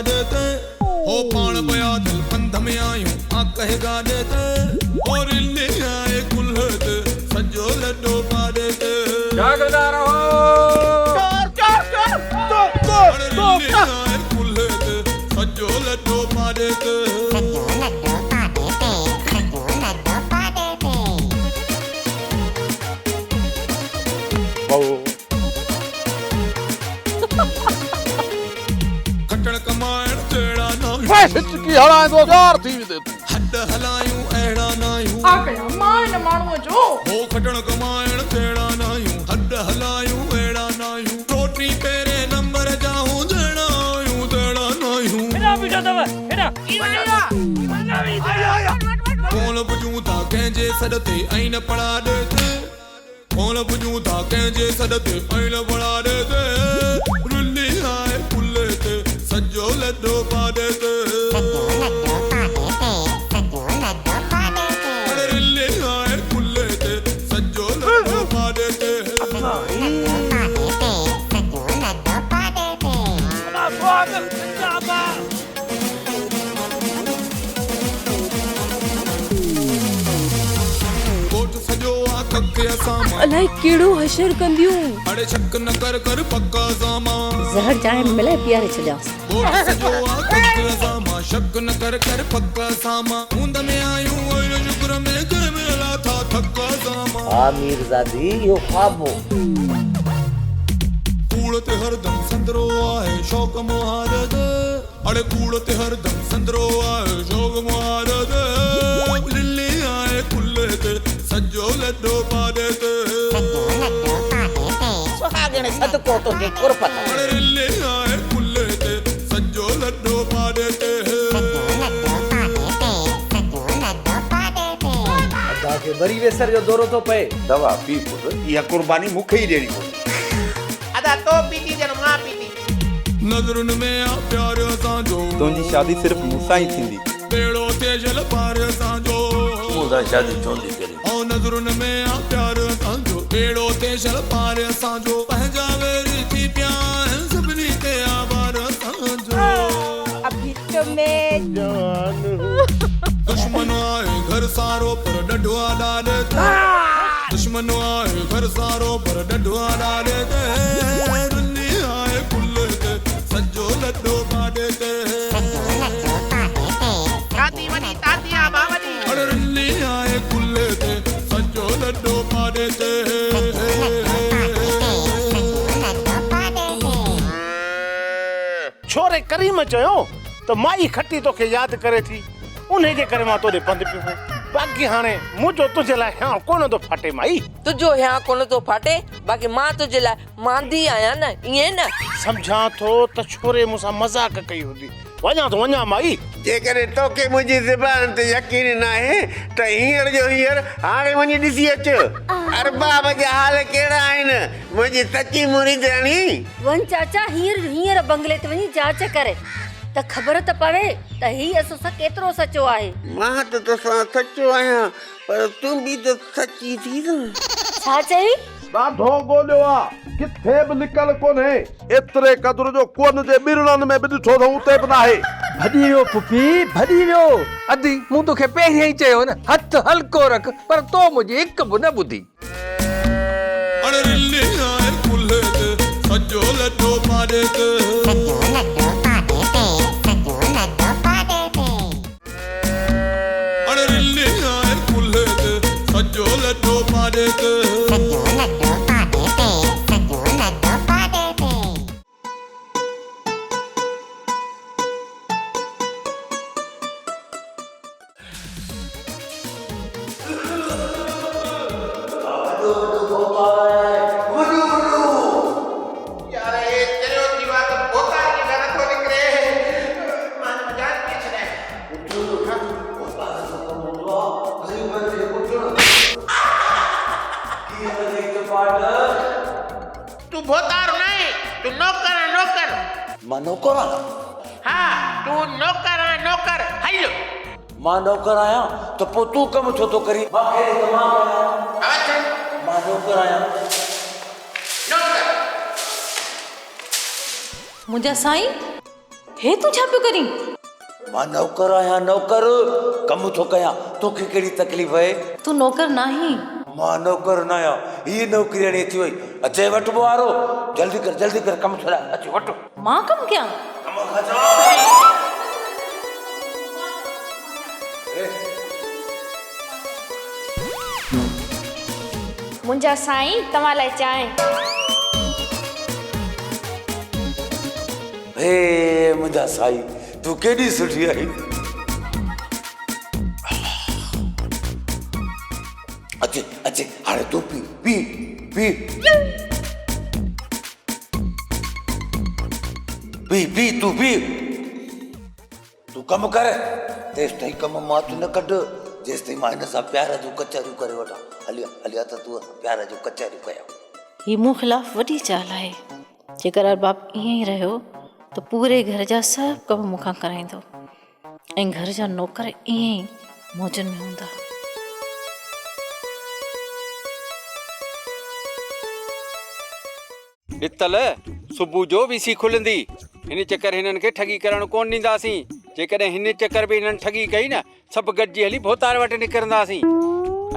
پاڏي تي. هو پاڻ پيا دل پنڌ ۾ آهيون آ ڪنهن گاڏي تي. هو رلي آهي ڪلهي تي سڄو لڏو پاڏي تي. جاڳندا رهو. چور چور چور چور چور چور رلي آهي ڪلهي تي سڄو لڏو پاڏي تي. سڄو لڏو پاڏي تي سڄو لڏو پاڏي تي. کٽڻ ڪمائڻ جهڙا ناهيون. ڦهه هچڪي هڻائيندو گار ٿي ويندين تون. هڏ هلايون اهڙا ناهيون. ڇا ڪيان مان هن ماڻهوء جو. هو کٽڻ ڪمائڻ جهڙا ناهيون. هڏ هلايون اهڙا ناهيون. ٽوٽي پهرين نمبر جا هون جهڙا آهيون تهڙا ناهيون. هيڏانهن بيٺا اٿو هيڏانهن. ڪونه پڄون ٿا ڪنهن جي سڏ تي ۽ نه پڙاڏي تي. ڪونه پڄون ٿا ڪنهن جي سڏ تي ۽ نه پڙاڏي تي. رلي آهي ڪلهي تي سڄو لڏو پاڏي تي. سڄو لڏو پاڏي تي سڄو لڏو پاڏي تي. اڙي رلي آهي ڪلهي تي سڄو لڏو پاڏي تي. سڄو لڏو پاڏي تي سڄو لڏو پاڏي تي. ابا سهاڳ زنده آباد. ڳوٺ سڄو آ ڪک اسان مان. الائي ڪهڙو حشر ڪنديون. اڙي شڪ نه ڪر ڪر پڪ اسان مان. زهر چانهه ۾ ملائي پياري ڇڏيانس. ڳوٺ سڄو آ ڪک اسان مان. شڪ نه ڪر ڪر پڪ اسان مان. هوند ۾ آهيون ۽ شڪر ۾ ڪنهن به لاٿا ٿڪ اسان مان. ها ميرزادي اهو خواب هو. ڪوڙ تي هردم سندرو آهي شوق مهار تي. اڙي ڪوڙ تي هردم سندرو آهي شوق مهار تي. للي آهي ڪلهي تي سڄو لڏو پاڏي تي. سڄو لڏو پاڏي تي. سهاڳڻ صدقو تنهنجي قرب تان. اڙي رلي آهي ڪلهي تي سڄو لڏو پاڏي تي. سڄو لڏو پاڏي تي سڄو لڏو پاڏي تي. ادا کي وري ويسر جو دورو ٿو پئي. دوا پي پٽ، اها قرباني مون کي ئي ڏيڻي پوندي. ادا تو پيتي ڄڻ مان پيتي. نظرن ۾ آ پيار اسان جو. تنهنجي شادي صرف مون سان ئي ٿيندي. ٻيڙو ٿئي شل پار اسان جو. مون سان شادي ڇو نٿي ڪرين؟ او نظرن ۾ آ پيار اسان جو. ٻيڙو ٿئي شل پار اسان جو. پنهنجا ويري ٿي پيا آهن سڀني تي آ بار اسان جو. اڀي تو مين جوان هون. دشمن آهي گهر سارو پر ڏڍو آ ڏاڏي تي. دشمن آهي گهر سارو پر ڏڍو آ ڏاڏي تي. رلي آهي ڪلهي تي سڄو لڏو پاڏي تي. سڄو لڏو پاڏي تي تاتي سڄو وڏي لڏو تاتي آ پاڏي با تي. وڏي. اڙي رلي آهي ڪلهي تي سڄو لڏو پاڏي تي. سڄو لڏو پاڏي تي سڄو لڏو پاڏي تي. ڇوري ڪريم چيو ته مائي کٽي توکي ياد ڪري ٿي، انهي جي ڪري مان توڏي پنڌ پيو هين. باقي هاڻي منهنجو تنهنجي لاء هيانء ڪونه ٿو ڦاٽي مائي. تنهنجو هيانء ڪونه ٿو ڦاٽي، باقي مان تنهنجي لاء ماندي آهيان نه، ائين نه؟ سمجهان ٿو ته ڇوري مون سان مذاق ڪئي هوندي. وڃان ٿو وڃان مائي. جيڪڏهن توکي منهنجي زبان تي يقين ناهي ته هينئر جو هينئر هاڻي وڃي ڏسي اچ. ارباب جا حال ڪهڙا آهن، منهنجي سچي مريدياڻي. وڃ چاچا هينئر جو هينئر بنگلي تي وڃي جاچ ڪر ته خبر ته پوي ته هي اسان سان ڪيترو سچو آهي. مان ته توسان سچو آهيان پر تون به ته سچي ٿي نه. ڇا چئي؟ ڏاڍو ڳوليو آ، ڪٿي به لڪل ڪونهي. ايتري قدر جو ڪوئن جي ٻرڙن ۾ به ڏٺو اٿئون، اتي به ناهي. ڀڄي ويو ڦڦي، ڀڄي ويو. ادي، مون توکي پهريائين ئي چيو نه، هٿ هلڪو رک، پر تو منهنجي هڪ به نه ٻڌي. اڙ رلي آهي ڪلهي تي سڄو لڏو پاڏي تي. سڄو لڏو پاڏي تي سڄو لڏو پاڏي تي. اڙ رلي آهي ڪلهي تي سڄو لڏو پاڏي تي. سڄو لڏو پاڏي تي سڄو لڏو پاڏي تي. وڏو وڏو ڀوتار آيا آهي وڏو وڏو. يار هي چريو ٿي ويو آ ته ڀوتار جي گهر نٿو نڪري. مان هن جان ڪيئن ڇڏايان. پٽ ڀوتار جو ڪم هوندو آ غريبن کي ڪٽڻ. ڪيئن لڳئي چپاٽ. تون ڀوتار ناهين تون نوڪر آن نوڪر. مان نوڪر آهيان. ها تون نوڪر آن نوڪر هل. مان نوڪر آهيان ته پوء تون ڪم ڇو ٿو ڪرين؟ مان کي ڏي ته مان ڪريان. مان نوڪر آهيان. نوڪر. منهنجا سائين! هي تون ڇا پيو ڪرين؟ مان نوڪر آهيان نوڪر، ڪم ٿو ڪيان، توکي ڪهڙي تڪليف آهي؟ تون نوڪر ناهين. مان نوڪر ناهيان، هيء نوڪرياڻي اچي وئي، اچي وٺ ٻوهارو، جلدي ڪر جلدي ڪر ڪم ڇڏاء، اچي وٺ. مان ڪم ڪيان؟ ڪم کان جواب ڏي. منهنجا سائين توهان لاء چانهه. هي منهنجا سائين تون ڪيڏي سٺي آهين. اچ اچ هاڻي تون P P P. P P تون پي. تون ڪم ڪر، تيستائين ڪم مان تون نه ڪڍ، جيستائين مان هن سان پيار جون ڪچهريون ڪري وٺان. هلي آ، هلي آ ته تون سان پيار جون ڪچهريون ڪيان. هي مون خلاف وڏي چال آهي. جيڪر ارباب ائين ئي رهيو ته پوري گهر جا سڀ ڪم مون کان ڪرائيندو ۽ گهر جا نوڪر ائين ئي موجن ۾ هوندا. ڏتل، صبح جو وي سي کلندي. هن چڪر هنن کي ٺڳي ڪرڻ ڪونه ڏينداسين. جيڪڏهن هن چڪر به هنن ٺڳي ڪئي نه، سڀ گڏجي هلي ڀوتار وٽ نڪرنداسين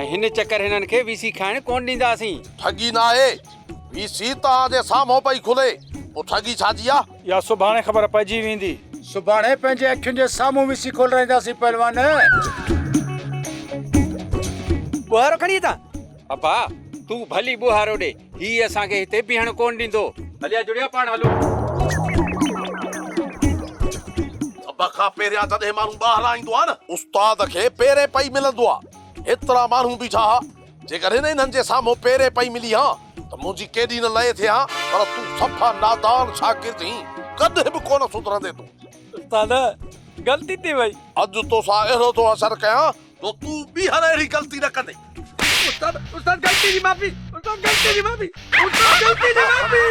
۽ هن چڪر هنن کي وي سي کائڻ ڪونه ڏينداسين. ٺڳي ناهي، وي سي توهان جي سامهون پئي کلي، پوء ٺڳي ڇا جي آ؟ اها سڀاڻي خبر پئجي ويندي. سڀاڻي پنهنجي اکين جي سامهون وي سي کولرائينداسين پهلوان. ٻوهارو کڻي هتان. ابا، تون ڀلي ٻوهارو ڏي. هي اسان کي هتي بيهڻ ڪونه ڏيندو. هليا جڙيا پاڻ هلون. سڀ کان پهريان جڏهن ماڻهو ٻاهران ايندو آهي نه. استاد کي پيرين پئي ملندو آهي. هيترا ماڻهو بيٺا ها. جيڪڏهن انهن جي سامهون پيرين پئي ملي ها ته منهنجي ڪيڏي نه لئي ٿئي ها. پر تون صفا نادان شاگرد هين. ڪڏهن به ڪونه سڌرندين تون. استاد غلطي ٿي وئي. اڄ توسان اهڙو ٿو حشر ڪيان جو تون ٻيهر اهڙي غلطي نه ڪندين. استاد استاد غلطي جي معافي استاد غلطي جي معافي استاد غلطي جي معافي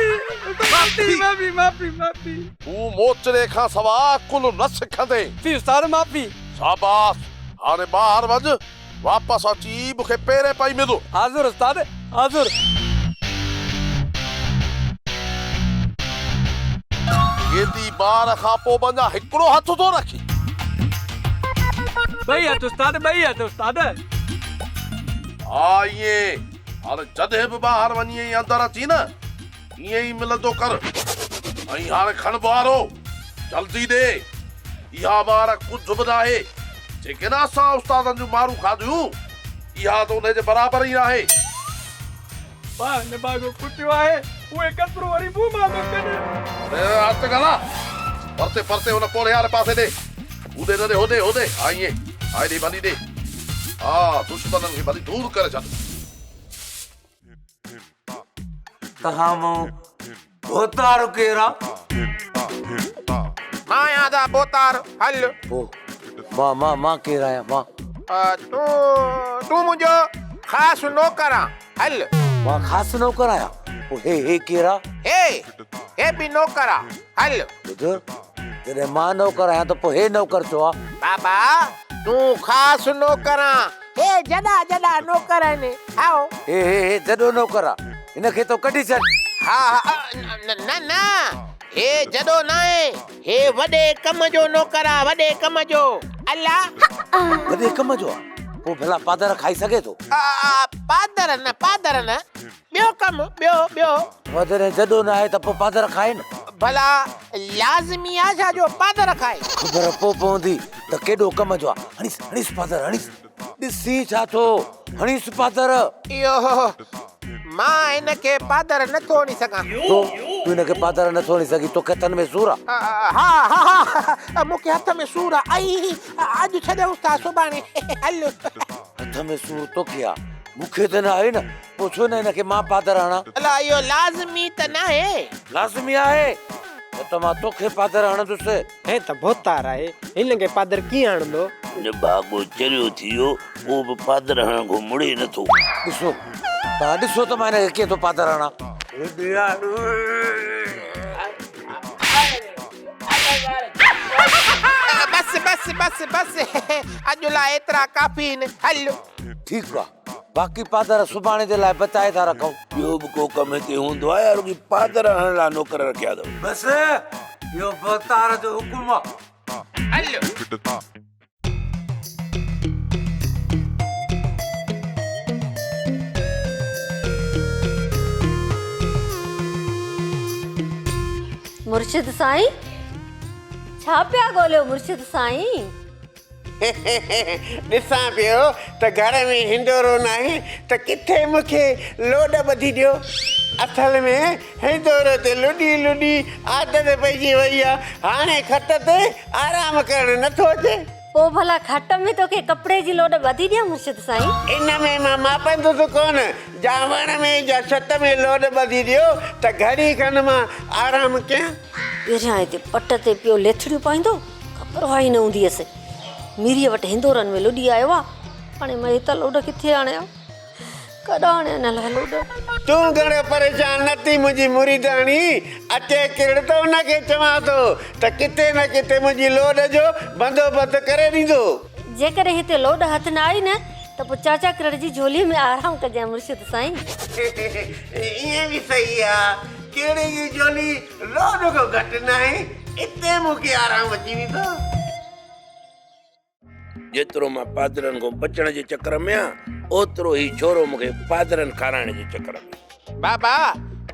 استاد غلطي جي معافي معافي معافي. تون موچڙي کان سوا عقل نه سکندين. معافي استاد معافي. شاباس هاڻي ٻاهر وڃ واپس اچي مون کي پيرين پئي مل. حاضر استاد حاضر. گيدي ٻار کان پوء به اڃا هڪڙو هٿ ٿو رکي. ٻئي هٿ استاد ٻئي هٿ استاد. ها ائين هاڻي جڏهن به ٻاهر وڃين ۽ اندر اچين نه ائين ئي ملندو ڪر ۽ هاڻي کڻ ٻهارو جلدي ڏي اها مار ڪجهه به ناهي جيڪي نه اسان استادن جون مارون کاڌيون اها ته انهي جي برابر ئي ناهي. باهه نڀاڳو ڪٽيو آهي، اهي ڪترون وري مون مان ٿو ڪڍي. اڙي آهستي ڳالهاء، پرتي پرتي هن پوڙهي واري پاسي ڏي، هوڏي نه ڏي هوڏي هوڏي، ها ائين، ها هيڏي ڀلي ڏي، ها دشمنن کي ڀلي دور ڪري ڇڏ. تهان مون ڀوتار ڪير آ؟ مان آهيان ادا ڀوتار، هل. پوء مان مان مان ڪير آهيان مان؟ تون تون منهنجو خاص نوڪر آن، هل. مان خاص نوڪر آهيان؟ پوء هي هي ڪير آ؟ هي هي به نوڪر آ، هل. ٻڌ جڏهن مان نوڪر آهيان ته پوء هي نوڪر ڇو آ؟ بابا تون خاص نوڪر آن، هي جڏا جڏا نوڪر آهن، هائو. هي هي هي جڏو نوڪر آ، هن کي تون ڪڍي ڇڏ. ها ها نه نه هي جڏو ناهي، هي وڏي ڪم جو نوڪر آ، وڏي ڪم جو. الا. وڏي ڪم جو آ، پوء ڀلا پادر کائي سگهي ٿو؟ پادر نه پادر نه، ٻيو ڪم، ٻيو، ٻيو. پوء جڏهن جڏو نه آهي ته پوء پادر کائي نه. ڀلا لازمي آ ڇا جو پادر کائي؟ خبر پوء پوندي ته ڪيڏو ڪم جو آ. هڻيس، هڻيس پادر، هڻيس. ڏسين ڇا ٿو، هڻيس پادر. اهو، مان هن کي پادر نه ٿو هڻي سگهان. ڇو، تون هن کي پادر نه ٿو هڻي سگهين، توکي هٿن ۾ سور آ؟ ها، ها، ها، مون کي هٿ ۾ سور آ. ائي، اڄ ڇڏيونس ٿا، سڀاڻي هل. هٿ ۾ سور توکي آ، مون کي ته نه آهي نه. پوء ڇو نه هن کي مان پادر هڻان؟ الا اهو لازمي ته ناهي. لازمي آهي نه ته مان توکي پادر هڻندس. هي ته ڀوتار آهي، هن کي پادر ڪيئن هڻندو؟ نڀاڳو چريو ٿي ويو، پوء به پادر هڻڻ کان مڙي نه ٿو. ڏسو، توهان ڏسو ته مان هن کي ڪيئن ٿو پادر هڻان. بس بس بس بس اڄ لاء ايترا ڪافي آهن، هل. ٺيڪ آ. باقي پادر سڀاڻي جي لاء بچائي ٿا رکون. ٻيو به ڪو ڪم هتي هوندو آهي يا رڳي پادر هڻڻ لاء نوڪر رکيا اٿو؟ بس اهو ڀوتار جو حڪم آ. هل. مرشد سائين ڇا پيا ڳوليو مرشد سائين. ڏسان پيو ته گهر ۾ هندورو ناهي ته ڪٿي مون کي لوڏ ٻڌي ڏيو. اصل ۾ هندوري تي لڏي لڏي عادت پئجي وئي آ. هاڻي کٽ تي آرام ڪرڻ نٿو اچي. پوء ڀلا کٽ ۾ توکي ڪپڙي جي لوڏ ٻڌي ڏيان مرشد سائين؟ ان ۾ مان ماپندس ڪونه. جا وڻ ۾ جا ڇت ۾ لوڏ ٻڌي ڏيو ته گهڙي کن مان آرام ڪيان. پهريان هتي پٽ تي پيو ليٿڙيون پائيندو، ڪا پرواهه ئي نه هوندي هيس. ميريء وٽ هندورن ۾ لڏي آيو آ. هاڻي مان هتان لوڏ ڪٿي آڻيان؟ ڪڏهن آڻيان هن لاء لوڏ؟ تون گهڻو پريشان نه ٿي منهنجي مريداڻي، اچي ڪرڙ ته ان کي چوان ٿو ته ڪٿي نه ڪٿي منهنجي لوڏ جو بندوبست ڪري ڏيندو. جيڪڏهن هتي لوڏ هٿ نه آئي نه ته پوء چاچا ڪرڙ جي جهوليء ۾ آرام ڪجانء مرشد سائين. ائين به صحيح آ، ڪرڙ جي جهولي لوڏ کان گهٽ ناهي، اتي مون کي آرام اچي ويندو. جيترو مان پادرن کان بچڻ جي چڪر ۾ آن، اوترو هي ڇورو مون کي پادرن کارائڻ جي چڪر ۾. بابا،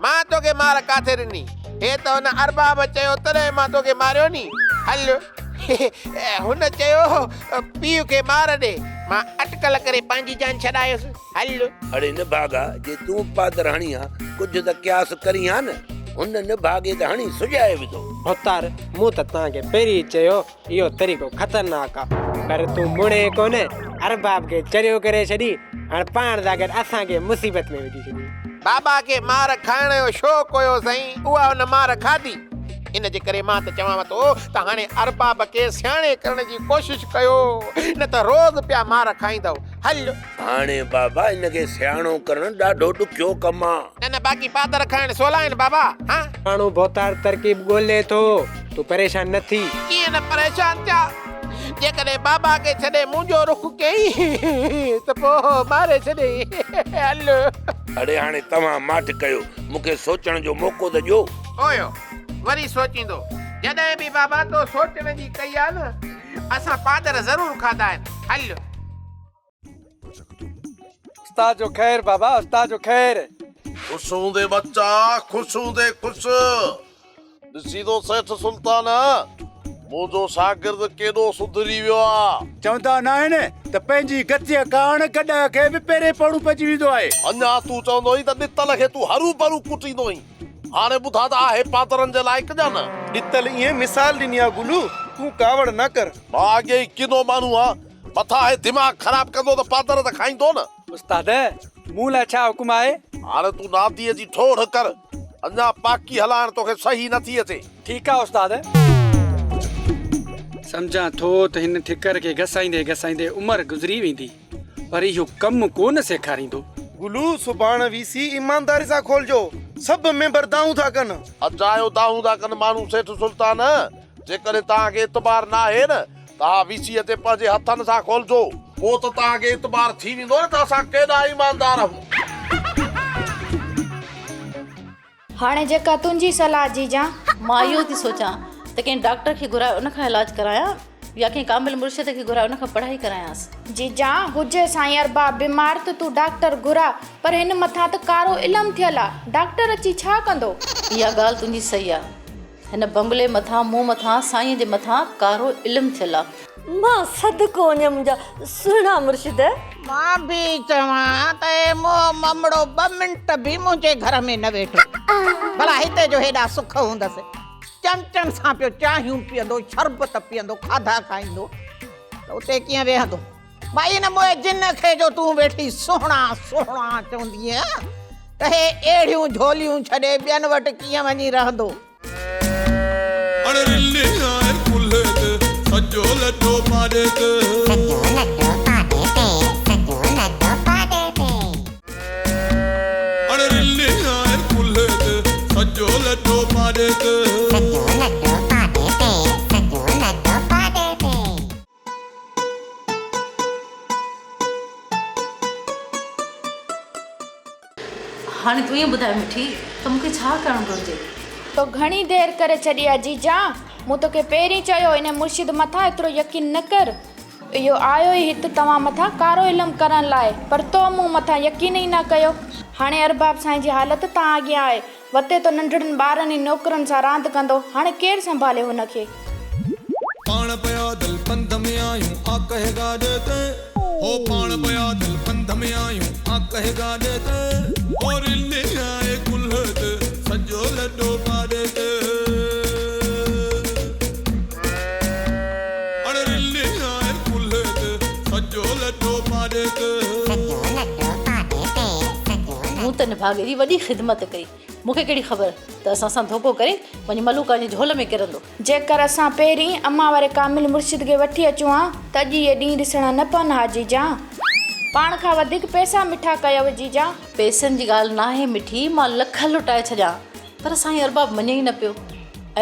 مان توکي مار ڪاٿي ڏني؟ هي ته هن ارباب چيو تڏهن مان توکي ماريو ني. هل. هن چيو پيء کي مار ڏي. مان اٽڪل ڪري پنهنجي جان ڇڏايس. هل. اڙي نڀاڳا، جي تون پادر هڻين ها، ڪجهه ته قياس ڪرين ها نه. هن نڀاڳي ته هڻي سجائي وڌو. ڀوتار، مون ته توهان کي پهرين ئي چيو اهو طريقو خطرناڪ آ پر تون مڙين ڪونه، ارباب کي چريو ڪري ڇڏي، هاڻ پاڻ سان گڏ اسان کي مصيبت ۾ وجهي ڇڏي. بابا کي مار کائڻ جو شوق هيو سائين، اها هن مار کاڌي. ان جي ڪري مان ته چوانو ٿو ته هاڻي ارباب کي سياڻي ڪرڻ جي ڪوشش ڪيو، نه ته روز پيا مار کائيندؤ. هل. هاڻي بابا ان کي سياڻو ڪرڻ ڏاڍو ڏکيو ڪم آ. نه نه باقي پادر کائڻ سولا آهن بابا. ها. ماڻهو ڀوتار ترڪيب ڳولي ٿو. تون پريشان نه ٿي. ڪيئن نه پريشان ٿيان. جيڪڏهن بابا کي ڇڏي منهنجو رخ ڪيئي ته پوء ماري ڇڏيئي. هل. اڙي هاڻي توهان ماٺ ڪيو. مون کي سوچڻ جو موقعو ته ڏيو. اوهيو وري سوچيندو. جڏهن به بابا تو سوچڻ جي ڪئي آ نه اسان پادر ضرور کاڌا آهن. هل. استاد جو خير بابا استاد جو خير. خوش هوندي ٻچا خوش هوندي خوش. ڏسين ٿو سيٺ سلطان منهنجو شاگرد ڪيڏو سڌري ويو آ. چوندا ناهن ته پنهنجي گتيء ڪاڻ گڏهه کي به پيرين پوڻو پئجي ويندو آهي. اڃا تون چوندو هئين ته ڏتل کي تون هروڀرو ڪٽيندو هئين. هاڻي ٻڌاء ته آهي پادرن جي لائق يا نه؟ ڏتل ائين مثال ڏني آ گلو، تون ڪاوڙ نه ڪر. مان اڳي ئي ڪنو ماڻهو آن. مٿان هي دماغ خراب ڪندو ته پادر ته کائيندو نه. استاد، مون لاء ڇا حڪم آهي؟ هاڻي تون ناديء جي ٺوڙهه ڪر. اڃا پاڪي هلائڻ توکي صحيح نه ٿي اچي. ٺيڪ آ استاد. سمجهان ٿو ته هن ٺڪر کي گسائيندي گسائيندي عمر گذري ويندي، پر اهو ڪم ڪو نه سيکاريندو. گلو، سڀاڻ وي سي ايمانداري سان کولجو. سڀ ميمبر دانهون ٿا ڪن. اجايو دانهون ٿا ڪن ماڻهو سيٺ سلطان. جيڪڏهن توهان کي اعتبار ناهي نه توهان وي سيء تي پنهنجي هٿن سان کولجو. پوء ته توهان کي اعتبار ٿي ويندو نه ته اسان ڪيڏا ايماندار آهيون. هاڻي جيڪا تنهنجي صلاح جيجان. مان اهو ٿي سوچان ته ڪنهن ڊاڪٽر کي گهرائي ان کان علاج ڪرايان يا ڪنهن ڪامل مرشد کي گهرائي ان کان پڙهائي ڪرايانس. جيجان، هجي سائين ارباب بيمار ته تون ڊاڪٽر گهراء، پر هن مٿان ته ڪارو علم ٿيل آ، ڊاڪٽر اچي ڇا ڪندو؟ اها ڳالهه تنهنجي صحيح آ. هن بنگلي مٿان، مون مٿان، سائينء جي مٿان ڪارو علم ٿيل آ. مان صدقو وڃان منهنجا سهڻا مرشد. مان به چوان ته اي منهن ممڙو ٻه منٽ به منهنجي گهر ۾ نه ويٺو. ڀلا هتي جو هيڏا سک هوندس. چمچن سان پيو چانهيون پيئندو، شربت پيئندو، کاڌا کائيندو ته اتي ڪيئن ويهندو. ڀائي هن موئي جن کي جو تون ويٺي سهڻا سهڻا چوندينء ته هي اهڙيون جهوليون ڇڏي ٻين وٽ ڪيئن وڃي رهندو. اڻ رلي آهي ڪلهي تي سڄو لڏو پاڏي تي. سڄو لڏو پاڏي تي سڄو لڏو پاڏي تي. اڻ رلي آهي ڪلهي تي سڄو لڏو پاڏي تي. سڄو لڏو پاڏي تي سڄو لڏو پاڏي تي. هاڻي تون ئي ٻڌاء مٺي ته مون کي ڇا ڪرڻ گهرجي؟ تو گهڻي دير ڪري ڇڏي آ جيجا. مون توکي پهرين چيو انهي مرشد مٿان ايترو يقين نه ڪر. اهو آيو ئي هت توهان مٿان ڪارو علم ڪرڻ لاء، پر تو مون مٿان يقين ئي نه ڪيو. هاڻي ارباب سائين جي حالت توهان اڳيان آهي. وتي ٿو ننڍڙن ٻارن ۽ نوڪرن سان راند ڪندو، هاڻي ڪير سنڀالي هن کي؟ پاڻ پيادل پنڌ ۾ آهيون آ ڪهي گاڏي تي هو پاڻ پيادل پنڌ ۾ آهيون آ ڪهي گاڏي تي هو رلي آهي ڪلهي تي سڄو لڏو پاڏي تي اڙ رلي آهي ڪلهي تي سڄو لڏو پاڏي تي. سڄو لڏو پاڏي تي سڄو مون ته نڀاڳي جي وڏي خدمت ڪئي. مون کي ڪهڙي خبر ته اسان سان ڌوڪو ڪري وڃي ملوڪان جي جهول ۾ ڪرندو. جيڪر اسان پهرين امان واري ڪامل مرشد کي وٺي اچون ها ته اڄ اهي ڏينهن ڏسڻا نه پون ها جيجا. پاڻ کان وڌيڪ پئسا مٺا ڪيو جيجا. پئسن جي ڳالهه ناهي مٺي، مان لک لٽائي ڇڏيان پر سائين ارباب مڃي ئي نه پيو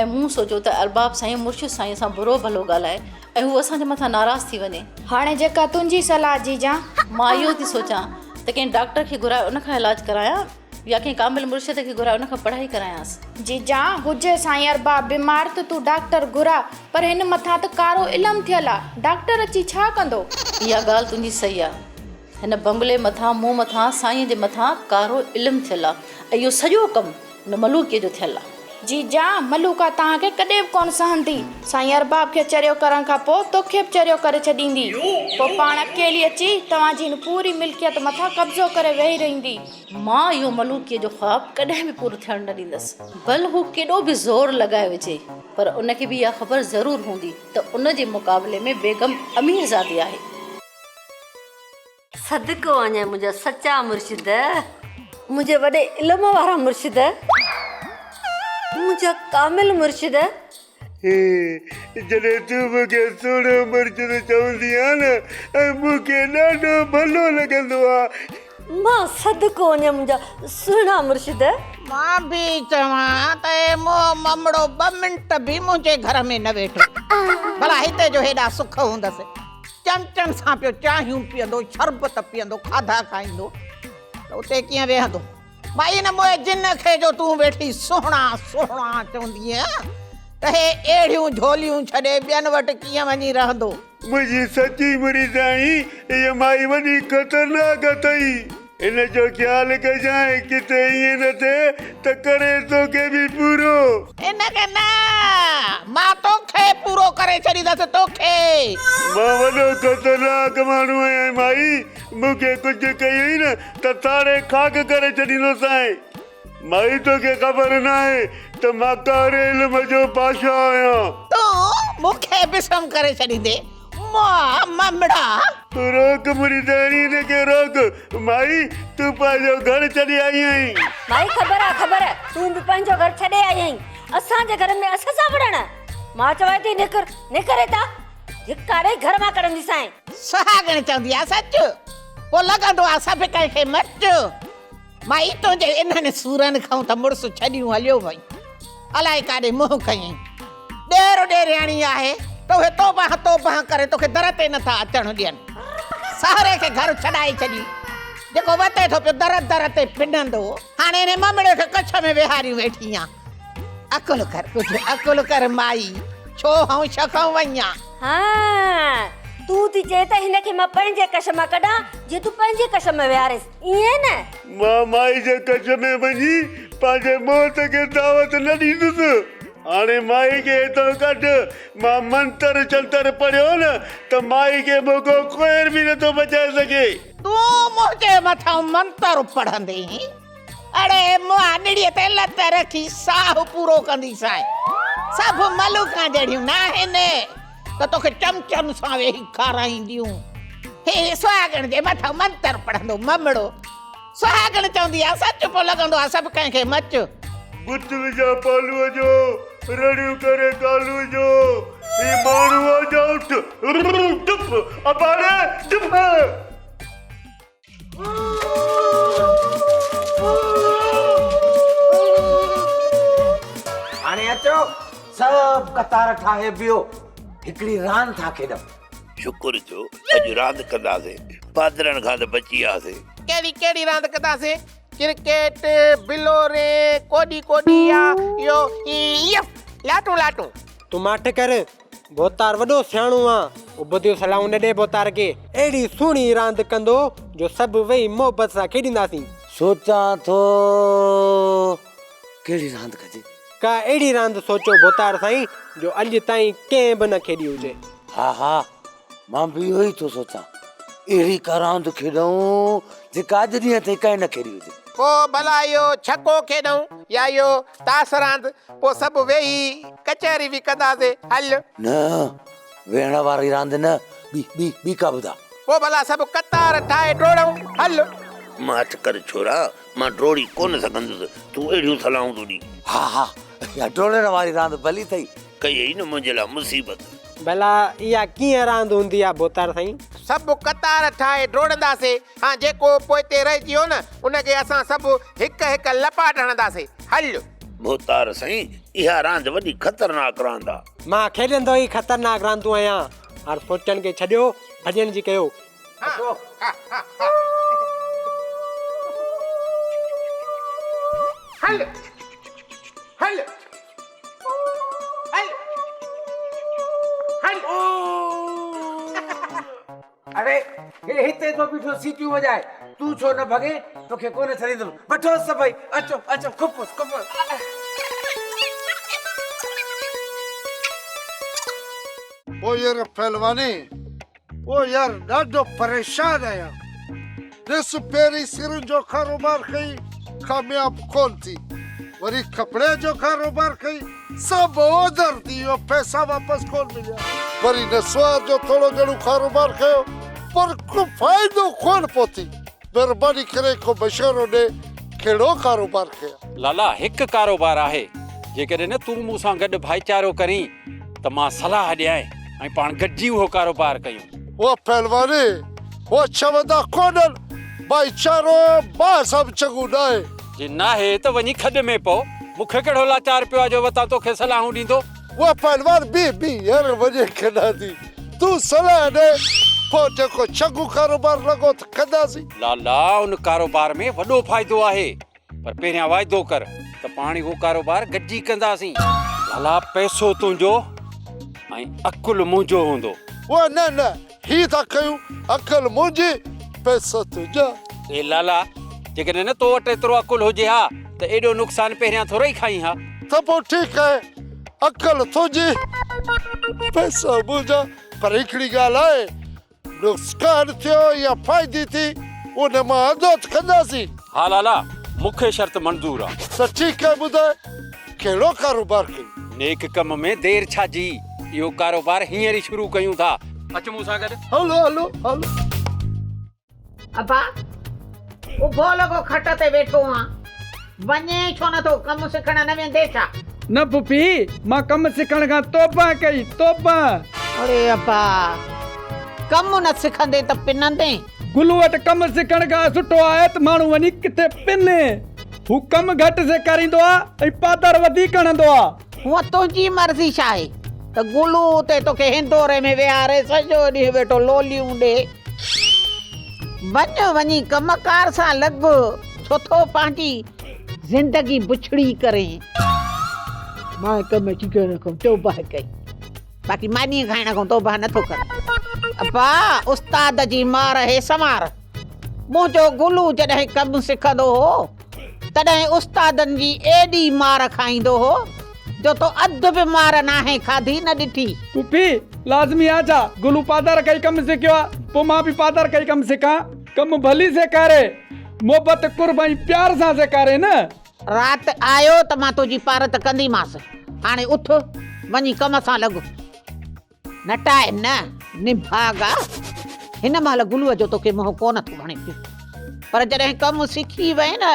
۽ مون سوچيو ته ارباب سائين مرشد سائين سان برو ڀلو ڳالهائي ۽ هو اسان جي مٿان ناراض ٿي وڃي. هاڻي جيڪا تنهنجي صلاح جيجا. مان اهو ٿي سوچان ته ڪنهن ڊاڪٽر کي گهرائي ان کان علاج ڪرايان يا ڪنهن ڪامل مرشد کي گهرائي ان کان پڙهائي ڪرايانس. جيجا، هجي سائين ارباب بيمار ته تون ڊاڪٽر گهراء، پر هن مٿان ته ڪارو علم ٿيل آ، ڊاڪٽر اچي ڇا ڪندو؟ اها ڳالهه تنهنجي صحيح آ. هن بنگلي مٿان، مون مٿان، سائينء جي مٿان ڪارو علم ٿيل آ ۽ اهو سڄو ڪم هن ملوڪيء جو ٿيل آ. جيجا، ملوڪا توهان کي ڪڏهن به ڪونه سهندي. سائين ارباب کي چريو ڪرڻ کان پوء توکي به چريو ڪري ڇڏيندي. پوء پاڻ اڪيلي اچي توهان جي هن پوري ملڪيت مٿان قبضو ڪري ويهي رهندي. مان اهو ملوڪيء جو خواب ڪڏهن به پورو ٿيڻ نه ڏيندس. ڀل هو ڪيڏو به زور لڳائي وجهي، پر ان کي به اها خبر ضرور هوندي ته ان جي مقابلي ۾ بيگم اميرزادي آهي. صدقو وڃي منهنجا سچا مرشد، منهنجي وڏي علم وارا مرشد، منهنجا ڪامل مرشد. جڏهن تون مون کي سهڻو مرشد چوندي آهين نه ۽ مون کي ڏاڍو ڀلو لڳندو آهي. مان صدقو وڃي منهنجا سهڻا مرشد. مان به چوان ته اي منهن ممڙو ٻه منٽ به منهنجي گهر ۾ نه ويٺو. ڀلا هتي جو هيڏا سک هوندس. چمچن سان پيو چانهيون پيئندو، شربت پيئندو، کاڌا کائيندو ته اتي ڪيئن ويهندو؟ ڀائي هن موئي جن کي جو تون ويٺي سهڻا سهڻا چوندينء ته هي اهڙيون جهوليون ڇڏي ٻين وٽ ڪيئن وڃي رهندو؟ منهنجي سچي مريداڻي، هيء مائي وڏي خطرناڪ اٿئي. ان جو خيال ڪجانء، ڪٿي ائين نه ٿئي ته ڪري توکي به پورو. ان کي نه، مان توکي پورو ڪري ڇڏيندس، توکي. مان وڏو خطرناڪ ماڻهو آهيان مائي، مون کي ڪجهه ڪيئي نه ته ساڙي خاڪ ڪري ڇڏيندوسانء. مائي توکي خبر ناهي ته مان ڪاري علم جو بادشاهه آهيان. تون مون کي بسم ڪري ڇڏيندين، مئا ممڙا. تون روڪ مريداڻي هن کي روڪ. مائي تون پنهنجو گهر ڇڏي آئي آهين. مائي خبر آ خبر، تون به پنهنجو گهر ڇڏي آئي آهين. اسان جي گهر ۾ اسان سان وڙهڻ. مان چوانء ٿي نڪر، نڪر هتان. ڌڪا ڏئي گهر مان ڪڍنديسانء. سهاڳڻ چوندي آ سچ، پوء لڳندو آ سڀ ڪنهن کي مچ. مائي تنهنجي انهن سورن کان ته مڙس ڇڏيون هليو وئي. الائي ڪاڏي منهن ڪيائين. ڏير ڏيرياڻي آهي ته اهي توبهه توبهه ڪري توکي در تي نٿا اچڻ ڏين. سهري کي گهر ڇڏائي ڇڏي. جيڪو وتي ٿو پيو در در تي پنندو. هاڻي انهي ممڙي کي ڪڇ ۾ ويهاريون ويٺي آن. عقل ڪر ڪجهه عقل ڪر مائي. ڇو هنء شکئون وئين آن. ها تون ٿي چئين ته هن کي مان پنهنجي ڪش مان ڪڍان جيئن تون پنهنجي ڪش ۾ ويهاريس. ائين نه؟ مان مائي جي ڪڇ ۾ وڃي پنهنجي موت کي دعوت نه ڏيندس. هاڻي مائي کي هتان ڪڍ. مان منتر جنتر پڙهيو نه ته مائي کي مون کان ڪوئر به نٿو بچائي سگهي. تون منهنجي مٿان منتر پڙهندين؟ اڙي مئا نڙيء تي لت رکي ساهه پورو ڪنديسانء. سڀ ملوڪان جهڙيون ناهن. ته توکي چمچن سان ويهي کارائينديون. هي سهاڳڻ جي مٿان منتر پڙهندو ممڙو. سهاڳڻ چوندي آ سچ پوء لڳندو آ سڀ ڪنهن کي مچ. بت وجهان پالوء جو، رڙيون ڪري ڪالوء جو، هي ماڻهوء جا اٺ، ٽپ، اباڻي ٽپ. هاڻي اچو سڀ قطار ٺاهي بيهو هڪڙي راند ٿا کيڏون. شڪر ٿيو اڄ راند ڪنداسين پادرن کان ته بچي وياسين. ڪهڙي ڪهڙي راند ڪنداسين؟ ڪرڪيٽ، بلوري، ڪوڏي ڪوڏي يا اهو يف لاٽون لاٽون. تون ماٺ ڪر، ڀوتار وڏو سياڻو آ، ابتيون صلاحون نه ڏي ڀوتار کي، اهڙي سهڻي راند ڪندو جو سڀ ويهي محبت سان کيڏينداسين. سوچان ٿو ڪهڙي راند ڪجي. ڪا اهڙي راند سوچو ڀوتار سائين جو اڄ تائين ڪنهن به نه کيڏي هجي. ها ها مان به اهو ئي ٿو سوچان. اهڙي ڪا راند کيڏون جيڪا اڄ ڏينهن تائين ڪنهن نه کيڏي هجي. پوء ڀلا اهو ڇڪو کيڏون يا اهو تاس راند، پوء سڀ ويهي ڪچهري به ڪنداسين. هل. نه ويهڻ واري راند نه، ٻي ٻي ٻي ڪا ٻڌاء. پوء ڀلا سڀ قطار ٺاهي ڊوڙون. هل. ماٺ ڪر ڇورا، مان ڊوڙي ڪونه سگهندس، تون اهڙيون صلاحون ٿو ڏين. ها ها اها ڊوڙڻ واري راند ڀلي اٿئي. ڪيئي نه منهنجي لاء مصيبت. ڀلا اها ڪيئن راند هوندي آ ڀوتار سائين؟ سڀ قطار ٺاهي ڊوڙنداسي، هان جيڪو پوئتي رهجي ويو نه ان کي اسان سڀ هڪ هڪ لپاٽ هڻنداسي. هل. ڀوتار سائين اها راند وڏي خطرناڪ راند آ. مان کيڏندو ئي خطرناڪ راندون آهيان. هاڻ سوچڻ کي ڇڏيو ڀڄڻ جي ڪيو. اچو. هل هل. هل هل. اڙي هي هتي ٿو بيٺو سيٽيون وڄائي، تون ڇو نه ڀڳين؟ توکي ڪونه ڇڏيندم. وٺوس سڀئي، اچو اچو کپوس کپوس. او يار پهلواني او يار ڏاڍو پريشان آهيان ڏس پهرين سرن جو ڪاروبار ڪئي ڪامياب ڪون ٿي وري ڪپڙي جو ڪاروبار ڪئي سڀ اوڌر ٿي ويو پئسا واپس ڪون مليا وري نسوار جو ٿورو گهڻو ڪاروبار ڪيو پر ڪو فائدو ڪون پهتي مهرباني ڪري ڪو مشورو ڏي ڪهڙو ڪاروبار ڪيان. لالا هڪ ڪاروبار آهي جيڪڏهن نه تون مون سان گڏ ڀائيچارو ڪرين ته مان صلاح ڏيانء ۽ پاڻ گڏجي اهو ڪاروبار ڪيون. هو پهلواني، هو چوندا ڪونهن، ڀائيچارو باهه سان به چڱو ناهي. جي ناهي ته وڃي کڏ ۾ پئو، مون کي ڪهڙو لاچار پيو آهي جو وتان توکي صلاحون ڏيندو. هو پهلوان، بيهه بيهه يار وڃي ڪيڏانهن ٿي، تون صلاح ڏي، پوء جيڪو چڱو ڪاروبار لڳو ته ڪنداسين. لالا، ان ڪاروبار ۾ وڏو فائدو آهي. پر پهريان واعدو ڪر ته پاڻ اهو ڪاروبار گڏجي ڪنداسين. لالا پئسو تنهنجو ۽ عقل منهنجو هوندو. واه نه نه هي ٿا ڪيون عقل منهنجي پئسا تنهنجا. اي لالا جيڪڏهن نه تو وٽ ايترو عقل هجي ها ته ايڏو نقصان پهريان ٿورئي کائين ها. ته پوء ٺيڪ آهي عقل تنهنجي پئسا منهنجا پر هڪڙي ڳالهه آهي نقصان ٿيو يا فائدي ٿي ان مان اڌ اڌ ڪنداسين. ها لالا مون کي شرط منظور آ. ته ٺيڪ آهي ٻڌاء ڪهڙو ڪاروبار ڪيون؟ نيڪ ڪم ۾ دير ڇا جي، اهو ڪاروبار هينئر ئي شروع ڪيون ٿا. اچ مون سان گڏ. هلو هلو هلو. ابا، اڀو لڳو کٽ تي ويٺو آن، وڃين ڇو نه ٿو، ڪم سکڻ نه ويندين ڇا؟ نه پڦي، مان ڪم سکڻ کان توبهه ڪئي، توبهه. اڙي ابا، ڪم نه سکندين ته پنندين؟ گلو وٽ ڪم سکڻ کان سٺو آهي ته ماڻهو وڃي ڪٿي پني. هو ڪم گهٽ سيکاريندو آ ۽ پادر وڌيڪ هڻندو آ. هونء تنهنجي مرضي ڇاهي ته گلو اتي توکي هندوري ۾ ويهاري سڄو ڏينهن ويٺو لوليون ڏي. وڃ وڃي ڪم ڪار سان لڳ، ڇو ٿو پنهنجي زندگي بڇڙي ڪرين. مان ڪم سکڻ کان توبهه ڪئي، باقي مانيء کائڻ کان توبهه نٿو ڪران. ابا استاد جي مار هي سنوار. منهنجو گلو جڏهن ڪم سکندو هو، تڏهن استادن جي ايڏي مار کائيندو هو جو تو اڌ به مار ناهي کاڌي نه ڏٺي. پڦي، لازمي آ ڇا؟ گلو پادر ڪئي ڪم سکيو آ، پوء مان به پادر ڪئي ڪم سکان. ڪم ڀلي سيکاري، محبت، قرب ۽ پيار سان سيکاري نه. رات آيو ته مان تنهنجي پارت ڪنديمانس. هاڻي اٿ، وڃي ڪم سان لڳ. نٽاء نه، نڀاڳا! هن مهل گلوء جو توکي منهن ڪونه ٿو وڻي پيو، پر جڏهن ڪم سکي وئين نه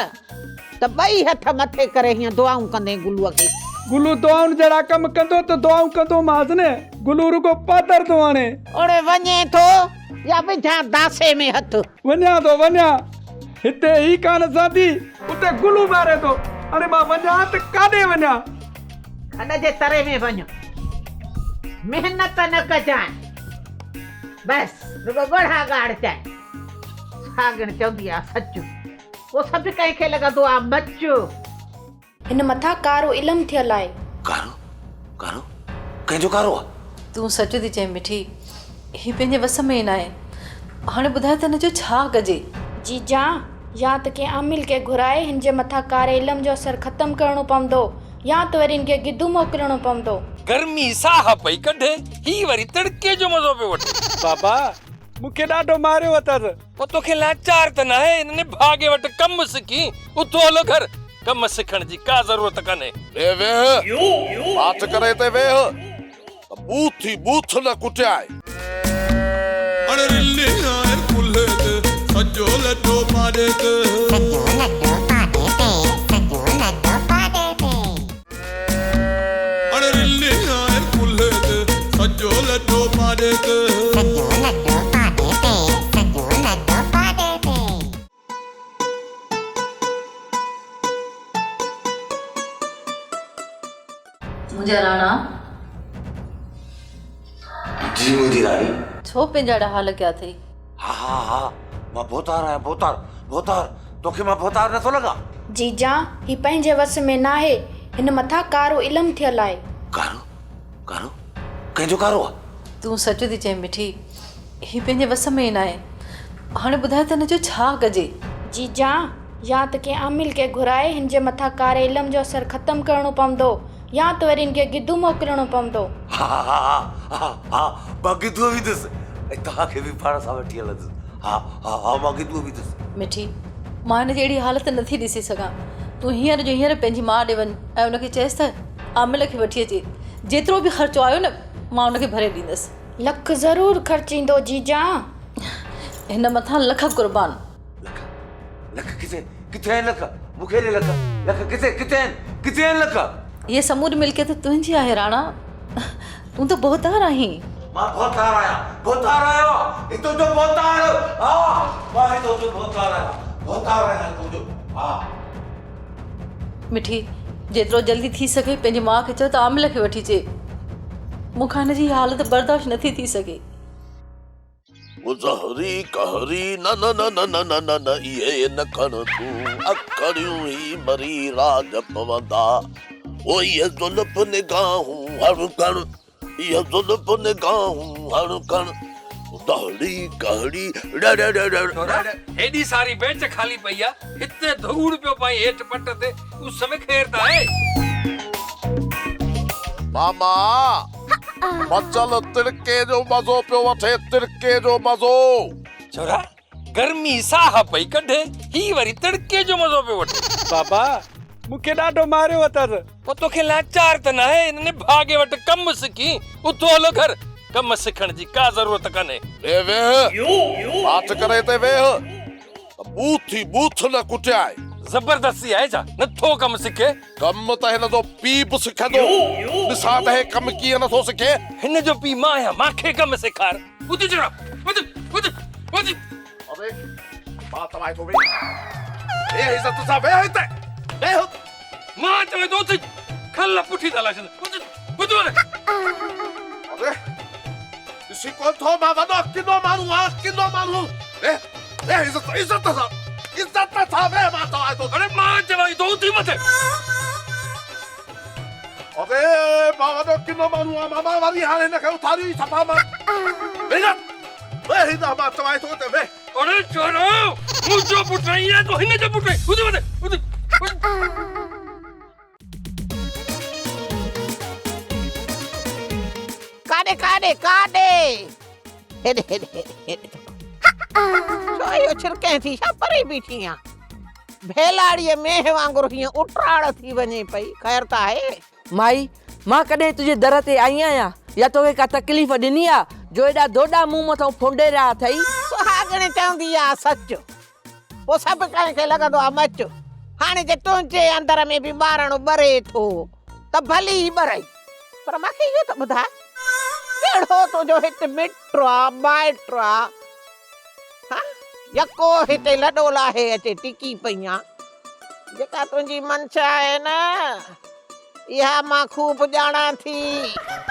ته ٻئي هٿ مٿي ڪري هيئن دعائون ڪندين گلوء کي. گلو دعائن جهڙا ڪم ڪندو ته دعائون ڪندومانس نه، گلو رڳو پادر ٿو هڻي. اڙي وڃين ٿو يا وجهان داسي ۾ هٿ؟ وڃان ٿو وڃان، هتي هي ڪانه سهندي، اتي گلو ماري ٿو، هاڻي مان وڃان ته ڪاڏي وڃان؟ کڏ جي تري ۾ وڃ، محنت نه ڪجانء، بس رڳو ڳوڙها ڳاڙجانء. سهاڳڻ چوندي آ سچ. پوء سڀ ڪنهن کي لڳندو آ مچ. هن مٿان ڪارو علم ٿيل آهي. ڪارو؟ ڪارو؟ ڪنهن جو ڪارو آ؟ تون سچ ٿي چئين مٺي، هي پنهنجي وس ۾ ئي ناهي. هاڻي ٻڌاء ته هن جو ڇا ڪجي؟ جيجا، يا ته ڪنهن عامل کي گهرائي هن جي مٿان ڪاري علم جو اثر ختم ڪرڻو پوندو يا ته وري هن کي گدو موڪلڻو پوندو. گرمي ساهه پئي ڪڍي، هي وري تڙڪي جو مزو پيو وٺي. بابا، مون کي ڏاڍو ماريو اٿس. پوء توکي لاچار ته ناهي، ان نڀاڳي وٽ ڪم سکي اٿو هلو گهر، ڪم سکڻ جي ڪا ضرورت ڪانهي. ڏي ويهه، ماٺ ڪري هتي ويهه ته ٻوٿ ئي ٻوٿ نه ڪٽيانء. اڙ رلي آهي ڪلهي تي، سڄو لڏو پاڏي تي. سڄو لڏو پاڏي تي، سڄو لڏو پاڏي تي. اڙ رلي آهي ڪلهي تي، سڄو لڏو پاڏي تي. سڄو لڏو پاڏي تي، سڄو لڏو پاڏي تي. منهنجا راڻا. جي منهنجي راڻي. ڇو پنهنجا اهڙا حال ڪيا اٿئي؟ ها ها ها مان ڀوتار آهيان ڀوتار ڀوتار توکي مان ڀوتار نٿو لڳان؟ جيجا هي پنهنجي وس ۾ ناهي هن مٿان ڪارو علم ٿيل آهي. ڪارو؟ ڪارو؟ ڪنهن جو ڪارو آ؟ تون سچ ٿي چئين مٺي هي پنهنجي وس ۾ ئي ناهي هاڻي ٻڌاء ته هن جو ڇا ڪجي؟ جيجا يا ته ڪنهن عامل کي گهرائي هن جي مٿان ڪاري علم جو اثر ختم ڪرڻو پوندو يا ته وري هن کي گدو موڪلڻو پوندو. ها ها ها ها ها مان گدوء ويندس ۽ توهان کي به پاڻ سان وٺي هلندس ها ها ها مان گدوء ويندس. مٺي، مان هن جي اهڙي حالت نه ٿي ڏسي سگهان. تون هينئر جو هينئر پنهنجي ماء ڏي وڃ ۽ ان کي چئيس ته عامل کي وٺي اچي. جيترو به خرچو آيو نه مان ان کي ڀري ڏيندس. لک ضرور خرچ ايندو جيجا. هن مٿان لک قربان. لک لک ڪٿي ڪٿي آهن لک مون کي ڏي لک لک ڪٿي ڪٿي آهن ڪٿي آهن لک. هيء سموري ملڪيت تنهنجي آهي راڻا تون ته ڀوتار آهين. مان ڀوتار آهيان ڀوتار آهيان هتو جو ڀوتار ها مان هتو جو ڀوتار آهيان ڀوتار آهيان هتو جو ها. مٺي جيترو جلدي ٿي سگهي پنهنجي ماء کي چئو ته عامل کي وٺي اچي مون کان هن جي هيء حالت برداشت نٿي ٿي سگهي. زهري قهري نه نه نه نه نه نه نه نه اهي نه کڻ تون اکڙيون هي مري راڄ پوندا او اهي زلف نگاهون هڻ کڻ اهي زلف نگاهون هڻ کڻ زهري قهري ڙ ڙ ڙ ڙ ڇورا هيڏي ساري بينچ خالي پئي آ هتي ڌوڙ پيو پائين هيٺ پٽ تي اس ۾ خير ته آهي. ماما بچل تڙڪي جو مزو پيو وٺي تڙڪي جو مزو. ڇورا گرمي ساهه پئي ڪڍي هي وري تڙڪي جو مزو پيو وٺي. بابا مون کي ڏاڍو ماريو اٿس. پوء توکي لاچار ته ناهي ان نڀاڳي وٽ ڪم سکي اٿو هلو گهر ڪم سکڻ جي ڪا ضرورت ڪانهي. ڏي ويهه ماٺ ڪري هتي ويهه. ته ٻوٿ ئي ٻوٿ نه ڪٽيانء. زبردستي آهي ڇا؟ نه ٿو ڪم سکي. ڪم ته هن جو پيء به سکندو. ڏسان ته هي ڪم ڪيئن نه ٿو سکي. هن جو پيء مان آهيان، مان کي ڪم سيکار. اٿ ڇڙا، اٿ، اٿ، اٿ. اري، مان چوانء ٿو ويهه. ويهه عزت سان ويهه هتي، ويهه. مان چوين ٿو اٿ، کل پٺي ٿا لاشن. اٿ، اٿ وري. اري، ڏسين ڪونه ٿو مان وڏو ڪنو ماڻهو آهيان، ڪنو ماڻهو. ويهه. ويهه عزت عزت سان عزت سان ويهه مان چوانء ٿو. اڙي مان چوانء ٿو اٿي مٿي. اڙي مان وڏو ڪنو ماڻهو آهيان ماما وري هاڻي هن کي اٿاريو ئي صفا مان. ويهه ويهه هيڏانهن مان چوانء ٿو اتي ويهه. اڙي ڇورو منهنجو پٽ آهين يا تون هن جو پٽ آهين اٿي مٿي اٿ. ڪاڏي ڪاڏي ڪاڏي هيڏي هيڏي هيڏي هيڏي ڇو اهو ڇرڪين ٿي ڇا پري بيٺي آن ڀيلاڙيء مينهن وانگر هيئن اٽراڙ ٿي وڃين پئي خير ته آهي. مائي، مان ڪڏهن تنهنجي در تي آئي آهيان يا توکي ڪا تڪليف ڏني آ جو ايڏا دوڏا مون مٿئون ڦونڊي رهيا اٿئي؟ سهاڳڻي چوندي آ سچ. پوء سڀ ڪنهن کي لڳندو آ مچ. هاڻي جي تنهنجي اندر ۾ به ٻارڻ ٻري ٿو ته ڀلي ئي ٻرئي. پر مان کي اهو ته ٻڌاء ڪهڙو تنهنجو هت مٽ آ مائٽ آ؟ ها يڪو هتي لڏو لاهي اچي ٽڪي پئي آن. جيڪا تنهنجي منشا آهي نه اها مان خوب ڄاڻان ٿي.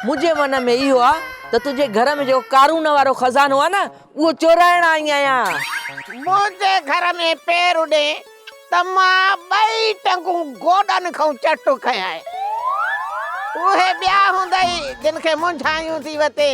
منهنجي من ۾ اهو آ ته تنهنجي گهر ۾ جيڪو قارون وارو خزانو آ نه اهو چورائڻ آئي آهيان. منهنجي گهر ۾ پير ڏي ته مان ٻئي ٽنگون گوڏن کان چٽ ڪيائين. اهي ٻيا هوندئي جن کي منجهايون ٿي وتي،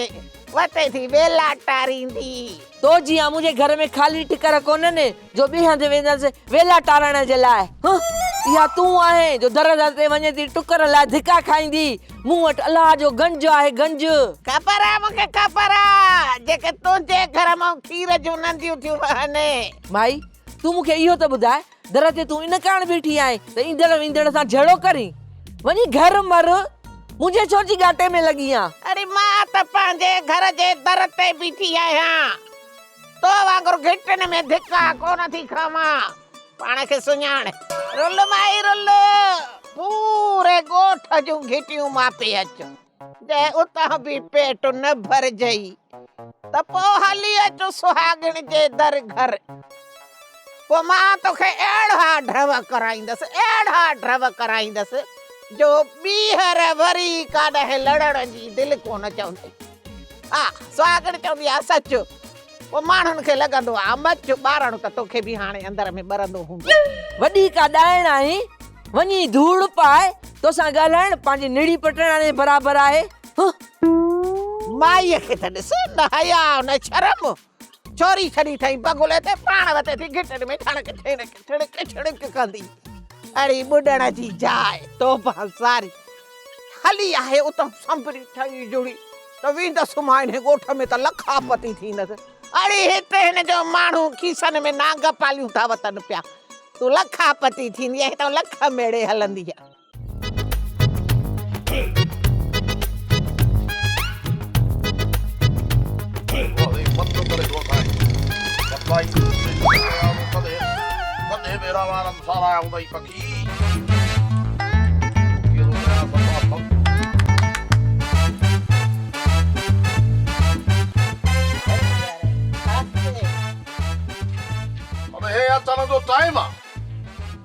وتي ٿي ويلا ٽاريندي. تو جيان منهنجي گهر ۾ خالي ٽڪر ڪونهن جو ٻئي هنڌ ويندس ويلا ٽارڻ جي لاء. هه! اها تون آهين جو در در تي وڃين ٿي ٽڪر لاء ڌڪا کائيندي. مون وٽ الله جو گنج آهي گنج. خبر آ مون کي خبر آ، جيڪي تنهنجي گهر مان کير جون نديون ٿيون وهن. مائي! تون مون کي اهو ته ٻڌاء، در تي تون ان ڪاڻ بيٺي آهين ته ايندڙ ويندڙ سان جهيڙو ڪرين؟ وڃي گهر مر، منهنجي ڇو جي ڳاٽي ۾ لڳي آن؟ اڙي مان ته پنهنجي گهر جي در تي بيٺي آهيان، تو وانگر گهٽين ۾ ڌڪا ڪونه ٿي کاوان. پاڻ کي سڃاڻ. رل مائي رل، پوري ڳوٺ جون گهٽيون ماپي اچ. جي اتان به پيٽ نه ڀرجئي ته پوء هلي اچ سهاڳڻ جي در گهر. پوء مان توکي اهڙا ڍؤ ڪرائيندس، اهڙا ڍؤ ڪرائيندس جو ٻيهر وري ڪاڏانهن لڙڻ جي دل ڪونه چوندئي. ها، سهاڳڻ چوندي آ سچ. پوء ماڻهن کي لڳندو آ مچ ٻارڻ ته توکي به هاڻي اندر ۾ ٻرندو هوندو. وڏي ڪا ڏائڻ آهين، وڃي ڌوڙ پاء، توسان ڳالهائڻ پنهنجي نڙي پٽڻ آڻي برابر آهي. هه. مائيء کي ته ڏس، نه حياء نه شرم، ڇوري ڇڏي اٿئي بغلي تي، پاڻ وتي ٿي گهٽين ۾ ٺڻڪ ٺڻڪ ٺڻڪ ٺڻڪ ڪندي. اڙي ٻڏڻ جي جاء، توبه ساري. هلي آهي اتان سنبري ٺهي جڙي ته ويندس مان انهي ڳوٺ ۾ ته لکاپتي ٿيندس. اڙي هتي هن جو ماڻهو کيسن ۾ نانگ پاليون ٿا وتن پيا. تون لکاپتي ٿيندينء هتان لک ميڙي هلندينء.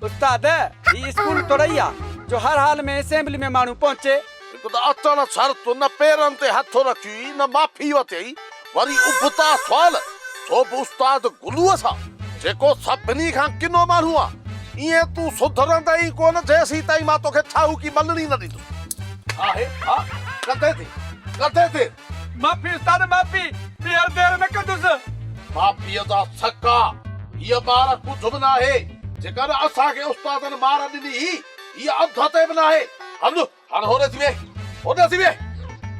استاد، هي اسڪول توڙئي آ جو هر حال ۾ اسيمبلي ۾ ماڻهو پهچي. هڪ ته اچڻ شرط نه پيرن تي هٿ رکيئي نه معافي وتيئي، وري ابتا سوال، سو به استاد گلوء سان، جيڪو سڀني کان ڪنو ماڻهو آ. ائين تون سڌرندين ئي ڪونه جيسين تائين مان توکي ٺاهوڪي ملڻي نه ڏيندس. آهي ها، ڪٿي ٿي، ڪٿي ٿي. معافي استاد معافي، ٻيهر دير نه ڪندس. معافيء جا سڪا، هيء مار ڪجهه به ناهي. جيڪڏهن اسان کي استادن مار ڏني هئي، هيء اڌ تي به ناهي. هل، هاڻ هوڏي ٿي ويهه، هوڏي ٿي ويهه.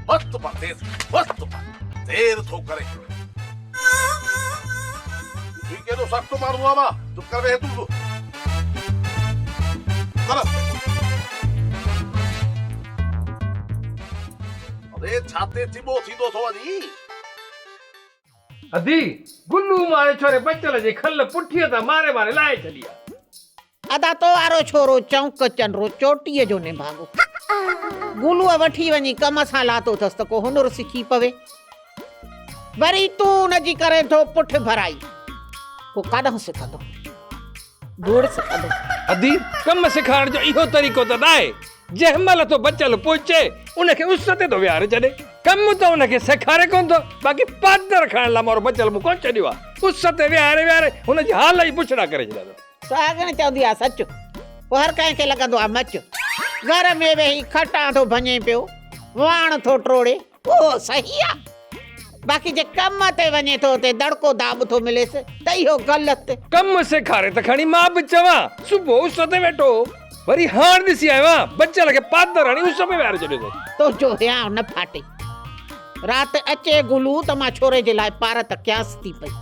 مست پا دير، مست پا دير ٿو ڪري. ڏٺئي ڪيڏو سخت ماڻهو آهيان مان، چپ ڪري ويهه تون به. ڪر. اڙي ڇا تي چٻو ٿيندو ٿو وڃين. ادي، گلو ماري ڇوري بچل جي کل پٺيء تان ماري ماري لاهي ڇڏي آ. ادا تو وارو ڇورو چونڪ چنڊو چوٽيء جو نڀاڳو. گلوء وٺي وڃي ڪم سان لاتو اٿس ته ڪو هنر سکي پوي. وري تون ان جي ڪرين ٿو پٺ ڀرائي. پوء ڪاڏانهن سکندو؟ ڌوڙ سکندو. ادي، ڪم سيکارڻ جو اهو طريقو ته ناهي. جنهن مهل ٿو بچل پهچي، ان کي اس تي ٿو ويهاري ڇڏي. ڪم ته ان کي سيکاري ڪونه ٿو، باقي پادر کائڻ لاء مارو بچل مون ڪونه ڇڏيو آهي. اس تي ويهاري ويهاري هن جي حال ئي بڇڙا ڪري ڇڏيا اٿس. سهاڳڻ چوندي آ سچ، پوء هر ڪنهن کي لڳندو آ مچ. گهر ۾ ويهي کٽان ٿو ڀڃي پيو، واڻ ٿو ٽوڙي، اهو صحيح آ. باقي جي ڪم تي وڃي ٿو اتي دڙڪو داٻ ٿو مليس ته اهو غلط. ڪم سيکاري ته کڻي مان به چوان، صبح اس تي ويٺو هو، وري هاڻ ڏسي آيو آهيان، بچل کي پادر هڻي اس ۾ ويهاري ڇڏيو اٿس. تنهنجو هيانء نه ڦاٽي. رات اچي گلو ته مان ڇوري جي لاء پارت ڪيانس ٿي پئي.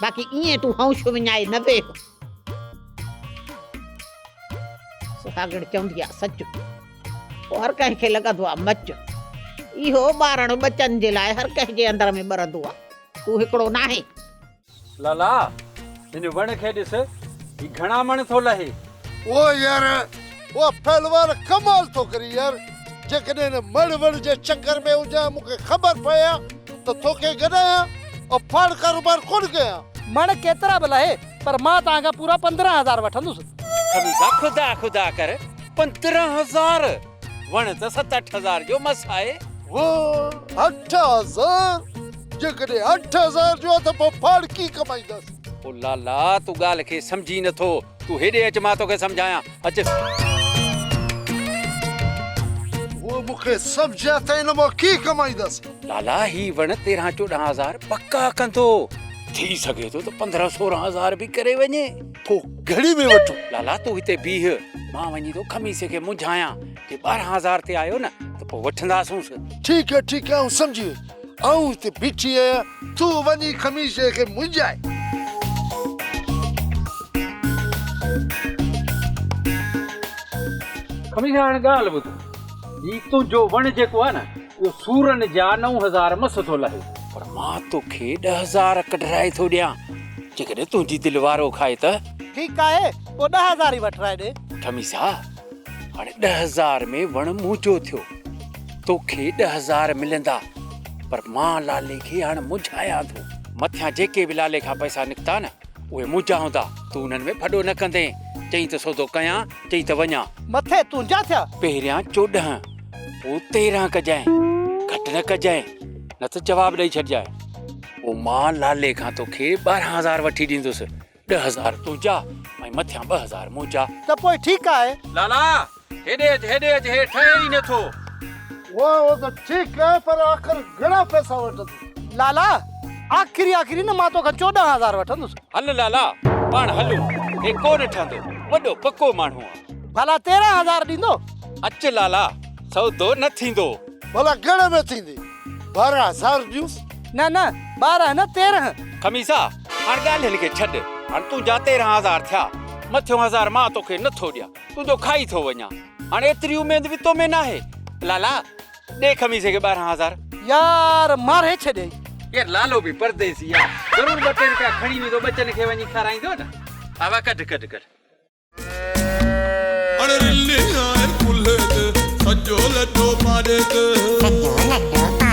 باقي ائين تون هونش وڃائي نه ويهه. سهاڳڻ چوندي آ سچ، پوء هر ڪنهن کي لڳندو آ مچ. اهو ٻارڻ ٻچن جي لاء هر ڪنهن جي اندر ۾ ٻرندو آ. تون هڪڙو ناهين. لالا، هن وڻ کي ڏس، هي گهڻا مڻ ٿو لهي. او يار، او پهلوان ڪمال ٿو ڪرين يار، جيڪڏهن هن مڙ وڙ جي چڪر ۾ هجان مون کي خبر پئي ها ته توکي گڏايان ۽ پاڻ ڪاروبار ڪونه ڪيان. مڻ ڪيترا به لهي پر مان توهان کان پورا 15 هزار وٺندس. خميسا، خدا خدا ڪر، 15 هزار! وڻ ته ست اٺ هزار جو مس آهي. واه، 8000! جيڪڏهن 8000 جو آهي ته پوء پاڻ ڪي ڪمائيندس. او لالا، تون ڳالهه کي سمجهين نٿو. تون هيڏي اچ مان توکي سمجهايان. اچ. هو مون کي سمجهيا ته ان مان ڪي ڪمائيندس. لالا هي وڻ تيرهن چوڏهن هزار پڪا ڪندو. ٿي سگهي ٿو ته پندرهن سورهن هزار به ڪري وڃي. پوء گهڻي ۾ وٺون؟ لالا تون هتي بيهه، مان وڃي ٿو خميسي کي منجهايان. جي 12 هزار تي آيو نه ته پوء وٺنداسونس. ٺيڪ آهي ٺيڪ آهي آئون سمجهي ويس. آئون هتي بيٺي آهيان، تون وڃي خميسي کي منجهاء. خميسا هاڻي ڳالهه ٻڌ، هي تنهنجو وڻ جيڪو آهي نه اهو سورن جا 9000 مس ٿو لهي. پر مان توکي 10000 ڪڍرائي ٿو ڏيان، جيڪڏهن تنهنجي دل وارو کائي ته. ٺيڪ آهي، پوء 10000 ئي وٺرائي ڏي. خميسا هاڻي 10000 ۾ وڻ منهنجو ٿيو، توکي 10000 ملندا، پر مان لالي کي هاڻ منجهايان ٿو. مٿيان جيڪي به لالي کان پئسا نڪتا نه، اهي منهنجا هوندا، تون انهن ۾ ڦڏو نه ڪندين. چئين ته سودو ڪيان، چئين ته وڃان. مٿي تنهنجا ٿيا. پهريان 14، پوء 13 ڪجانء، گهٽ نه ڪجانء، نه ته جواب ڏئي ڇڏجانء. پوء مان لالي کان توکي 12000 وٺي ڏيندس. 10000 تنهنجا ۽ مٿيان 2000 منهنجا. ته پوء ٺيڪ آهي. لالا، هيڏي اچ، هيڏي اچ، هي ٺهي ئي نه ٿو. اهو ته ٺيڪ آهي پر آخر گهڻا پئسا وٺندين؟ لالا، آخري آخري نه مان توکان 14000 وٺندس. هل لالا، پاڻ هلون، هي ڪو نه ٺهندو، وڏو پڪو ماڻهو آ. ڀلا 13000 ڏيندو؟ اچ لالا، سودو نه ٿيندو. ڀلا گهڻي ۾ ٿيندي؟ 12000 ڏيونس؟ نه نه، 12 نه 13. خميسا، هاڻ ڳالهين کي ڇڏ، هاڻ تنهنجا 13000 ٿيا، مٿيون هزار مان توکي نه ٿو ڏيان، تنهنجو کائي ٿو وڃان، هاڻ ايتري اميد به تو ۾ ناهي. لالا، ڏي خميسي کي 12000. يار ماري ڇڏيئي. يار لالو به پرديسي آ، ضرور ٻه ٽي رپيا کڻي ويندو، ٻچن کي وڃي کارائيندو نه. بابا ڪڍ ڪڍ ڪڍ. اڙي رلي آهي ڪلهي تي سڄو لڏو پاڏي تي. سڄو لڏو